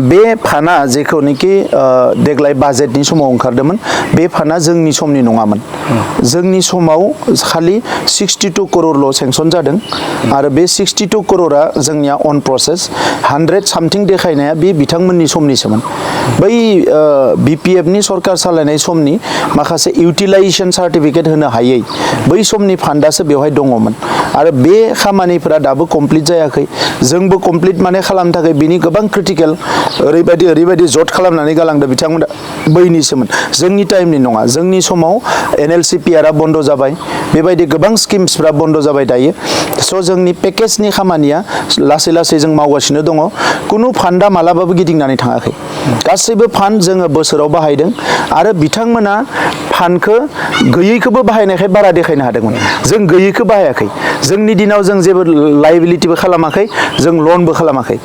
बे फाना जेखौनोखि देग्लाय बाजेटनि समाव ओंखारदोंमोन बे फाना जोंनि समनि नङामोन जोंनि समाव खालि 62 करोड़ल' सेंसन जादों आरो बे 62 करोड़ा जोंनिया अन प्रसेस 100 सामथिं देखायनाया बे बिथांमोननि समनिसोमोन बै बीपीएफ नि सरकार सालायनाय समनि माखासे इउटिलाइजेशन सार्टिफिकेट होनो हायै बै समनि फान्डासो बेवहाय दङमोन आरो बे खामानिफोरा दाबो कमप्लिट जायाखै जोंबो कमप्लिट माने खालामनो थाखाय बिनि गोबां क्रिटिकेल ओरैबायदि जट खालामनानै गालांदों बिथांमोना बैनिसोमोन जोंनि टाइमनि नङा जोंनि समाव एनएलसीपीआर बन्द जाबाय बेबायदि गोबां स्किम्सफ्रा बन्द जाबाय दायो स' जोंनि पेकेजनि खामानिया लासै लासै जों मावगासिनो दङ कुनु फान्डा मालाबाबो गिदिंनानै थाङाखै गासैबो फान्ड जोङो बोसोराव बाहायदों आरो बिथांमोना फान्डखौ गैयैखौबो बाहायनायखाय बारा देखायनो हादोंमोन जों गैयैखौ बाहायाखै जोंनि दिनाव जों जेबो लायबिलिटिबो खालामाखै जों लनबो खालामाखै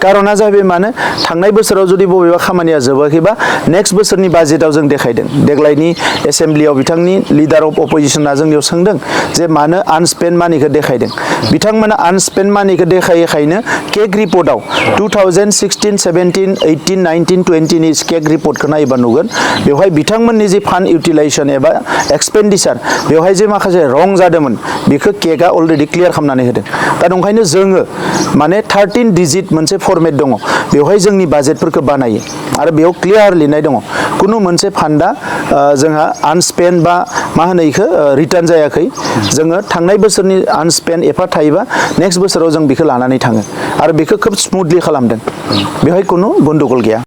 कारना जाहैबाय मानो थांनाय बोसोराव जुदि बबेबा खामानिया जोबाखैबा नेक्स्ट बोसोरनि बाजेटाव जों देखायदों देग्लायनि एसेम्ब्लियाव बिथांनि लिडार अफ अपोजिशना जोंनियाव सोंदों जे मानो आनस्पेन्ड मानिखौ देखायदों बिथांमोना आनस्पेन्ड मानिखौ देखायैखायनो केग रिपर्टआव 2016, 17, 18, 19, 20 नि केग रिपर्टखौ नायोबा नुगोन बेवहाय बिथांमोननि जे फान्ड इउटिलाइजेशन एबा एक्सपेन्डिचार बेवहाय जे माखासे रं जादोंमोन बेखौ केगआ अलरेडि क्लियार खालामनानै होदों दा ओंखायनो जोङो माने 13 डिजिट मोनसे फर्मेट दङ बेवहाय जोंनि बाजेटफोरखौ बानायो आरो बेयाव क्लियार लिरनाय दङ कुनु मोनसे फान्डा जोंहा आनस्पेन्ड बा मा होनो इखो रिटार्न जायाखै जोङो थांनाय बोसोरनि आनस्पेन्ड एफा थायोबा नेक्स्ट बोसोराव जों बेखौ लानानै थाङो आरो बेखौ खोब स्मुथलि खालामदों बेवहाय कुनु गन्डगल गैया